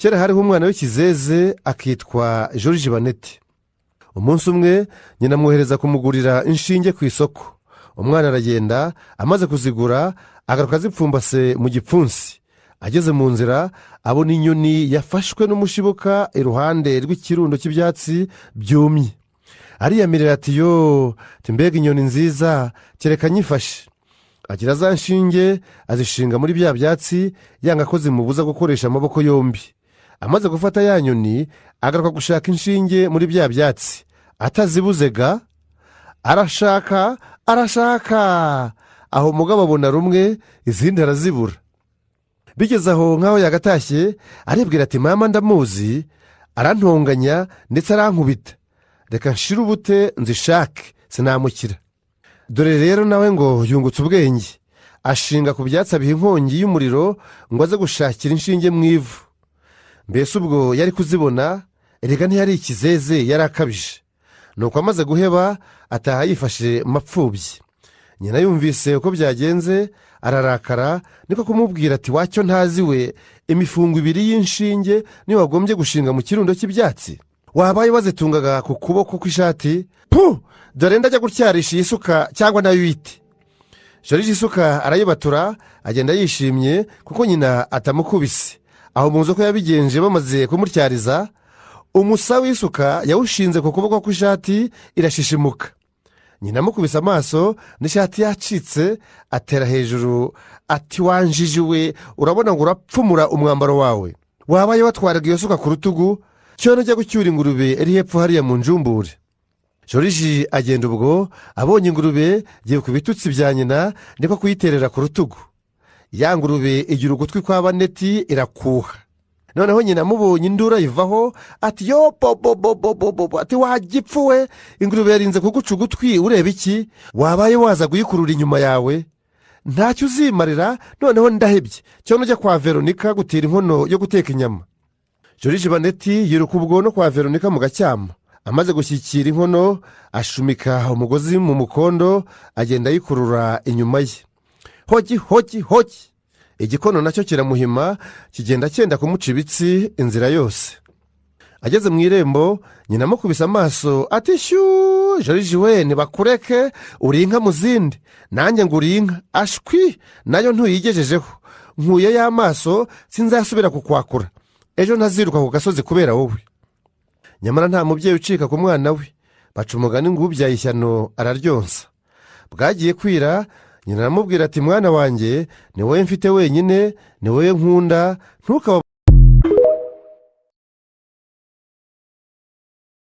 Kera hariho umwana w'ikizeze akitwa George Baneti. Umunsi umwe nyina amwohereza kumugurira inshinge ku isoko. Umwana aragenda, amaze kuzigura agaruka azipfumbase mu gipfunsi. Ageze mu nzira abona inyoni yafashwe n'umushibuka iruhande rw'ikirundo cy'ibyatsi byumye. Ariyamirira ati: "Yo, mbega inyoni nziza, kereka nyifashe." Agira za nshinge azishinga muri bya byatsi, yanga ko zimubuza gukoresha amaboko yombi. Amaze gufata ya nyoni, agaruka gushaka inshinge muri bya byatsi atazibuze ga. Arashaka, arashaka, aho mugabo abona rumwe, izindi arazibura. Bigeze aho nk'aho yagatashye, aribwira ati: "Mama ndamuzi, arantonganya ndetse arankubita. Reka nshire ubute nzishake, sinamukira." Dore rero nawe ngo yungutse ubwenge, ashinga ku byatsi, abiha inkongi y'umuriro ngo aze gushakira inshinge mu ivu. Mbese ubwo yari kuzibona? Erega ntiyari ikizeze, yari akabije. Nuko amaze guheba ataha yifashe mapfubyi. Nyina yumvise uko byagenze ararakara, niko kumubwira ati: "Wacyo ntazi we, imifungo ibiri y'inshinge niyo wagombye gushinga mu kirundo cy'ibyatsi? Wabaye wazitungaga ku kuboko kw'ishati? Pu, dore ndajya gutyarisha iyi suka cyangwa nayo uyite." Joriji isuka arayibatura, agenda yishimye kuko nyina atamukubise. Aho muzi ko yabigenje? Bamaze kumutyariza, umusa w'isuka yawushinze ku kuboko kw'ishati, irashishimuka. Nyina amukubise amaso n'ishati yacitse, atera hejuru ati: "Wanjiji we, urabona ngo urapfumura umwambaro wawe? Wabaye watwaraga iyo suka ku rutugu, cyo ujya gucyura ingurube iri hepfo hariya mu njumbure." Joriji agenda ubwo, abonye ingurube yibuka ibitutsi bya nyina, niko kuyiterera ku rutugu. Ya ngurube igira ugutwi kwa Baneti, irakuha. Noneho nyina amubonye induru ayivaho ati: "Yo bobobobobobo!" Ati: "Wagipfu we, ingurube yarinze kuguca ugutwi ureba iki? Wabaye waza kuyikurura inyuma yawe? Ntacyo uzimarira. Noneho ndahebye, cyangwa ujya kwa Veronika gutira inkono yo guteka inyama." Joriji Baneti yiruka ubwo no kwa Veronika mu gacyamo. Amaze gushyikira inkono, ashumika umugozi mu mukondo, agenda ayikurura inyuma ye, hogi hogi hogi. Igikono nacyo kiramuhima, kigenda cyenda kumuca ibitsi inzira yose. Ageze mu irembo, nyina amukubise amaso ati: "Shyuu, Joriji we, ntibakureke, uri inka mu zindi. Nanjye ngo uri inka, ashwi, nayo ntuyigejejeho. Nkuye y'amaso, sinzasubira kukwakura. Ejo ntaziruka ku gasozi kubera wowe." Nyamara nta mubyeyi ucika ku mwana we. Baca umugani ngo ubyaye ishyano araryonsa. Bwagiye kwira, nyina aramubwira ati: "Mwana wanjye, ni wowe mfite wenyine, ni wowe nkunda, ntukaba